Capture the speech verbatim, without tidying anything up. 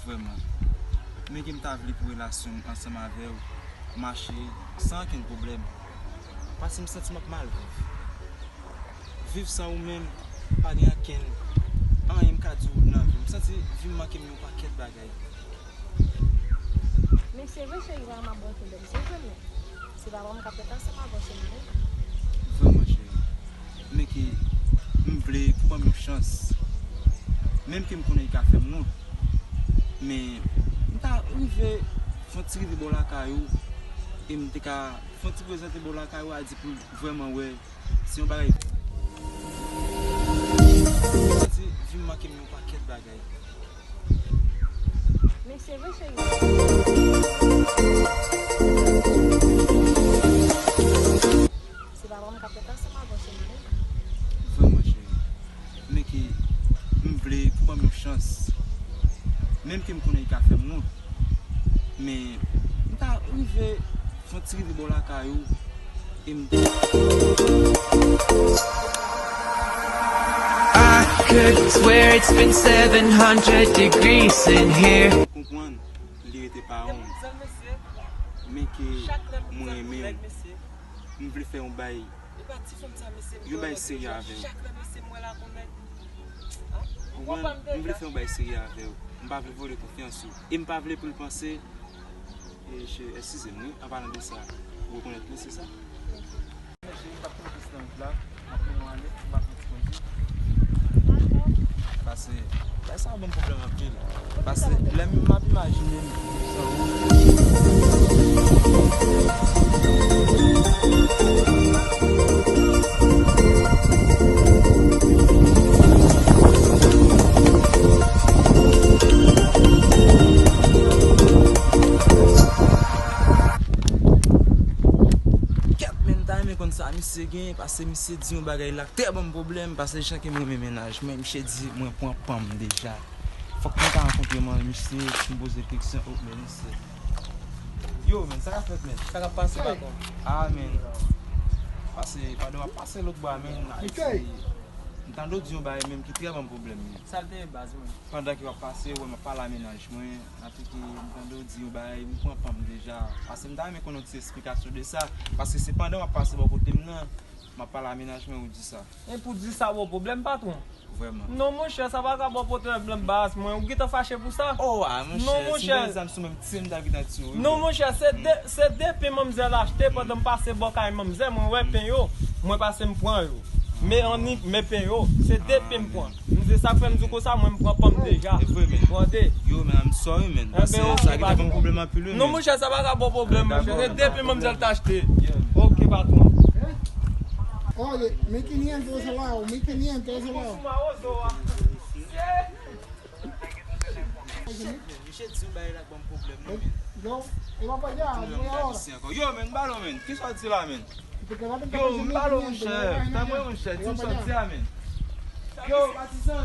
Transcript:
Vrèman. Men ke m ta vle pou relasyon m ansanm avè w mache san okenn pwoblèm. Paske m santi m ap mal viv. Viv san ou menm, pa gen ankenn anyen m ka di w nan vi m. M santi vi m manke m yon pakèt bagay. Men se vre, cheri, pa m ap bwè tou bèl. Se vre, men se pa bon m ka fèt ansanm avè w, cheri, non. Vrèman, cheri. Men ke m vle pou ban m yon chans. Menm ke m konnen li ka fè m wont. Men m ta rive fè yon ti rive bò lakay ou. E m te ka fè yon ti prezante bò lakay ou a di pou l vrèman wè si yon bagay. M santi vi m manke m yon pakèt bagay. Men se vre, cheri. Se pa bon m ka fèt ansanm avè w, cheri, non. Vrèman, cheri. Men ke m vle pou ban m yon chans. Menm ke m konnen li ka fè m wont. Men m ta rive fè yon ti rive bò lakay ou. E m te I could swear it's been seven hundred degrees in here. Konprann, li rete pa w. Men ke mwen renmen w. M vle fè yon bay. Yon bay serye avè w. Konprann, m vle fè yon bay serye avè w. M pa vle vòlè konfyans ou. E m pa vle pou l panse, e, che-, eskize m, wi, an palan de sa, ou rekonèt mwen, se sa? Cheri, m p ap fè plis nan wout la. M ap mennen w ale, m pa fè ti kondi. Paske, bay sa ban m pwoblèm anpil. Paske, lè m ap imajine m viv san ou. Kèt, men, m ta renmen konn sa misye gen, paske misye di yon bagay la k trè ban m pwoblèm, paske jan ke m renmen mennaj mwen, misye di mwen pran pan m deja. Fòk mwen ta rankontre mwen, misye, pou m poze l keksyon, oh, men misye. Yo, men, sa k ap fèt, men? Sa k ap pase, patwon? Ah, men. Pase, pandan w ap pase lòt bò a, men, Ayiti, m tande w di yon bagay menm ki trè ban m pwoblèm, men. Sa l te ye, baz, mwen? Pandan ke w ap pase, w wè m ap pale a mennaj mwen, anfin ke m tande w di yon bagay, m pran pan m deja. Paske m ta renmen konn yon ti esplikasyon de sa. Paske se pandan w ap pase bò kote m nan, m ap pale a mennaj mwen, ou di sa. E pou di sa ba w pwoblèm, patwon? Vrèman. Non, monchè, sa pa ka ba w pwoblèm, baz mwen. Ou gentan fache pou sa? Oh, ah, monchè, si m te gen zam sou mwen, m tiye m ta gentan tiye w, wi. Non, monchè, se de, se de pen manmzèl achte pandan m pase bò kay manmzèl, mwen wè pen yo. Mwen pase m pran yo. Men annik, men pen yo. Se de pen m pran. M di sa k fè m di w konsa, mwen m pran pan m deja. E vre, men. Tande. Yo, men, I'm sorry, men. Paske sa gentan ban m pwoblèm anpil, wi, men. Non, monchè, sa pa ka ba w pwoblèm, monchè. Se de pen manmzèl t achte. Ok, patwon. Oye, mi quinientos abajo, mi quinientos abajo. Misye di yon bagay la k ban m pwoblèm, non, men. Yo, e va pa allá, voy ahora. Yo, men, balo, men. Kisa w di la, men? Yo, m pale w, monchè. Tanpri, monchè, di m sa w di a, men. Yo, patizan.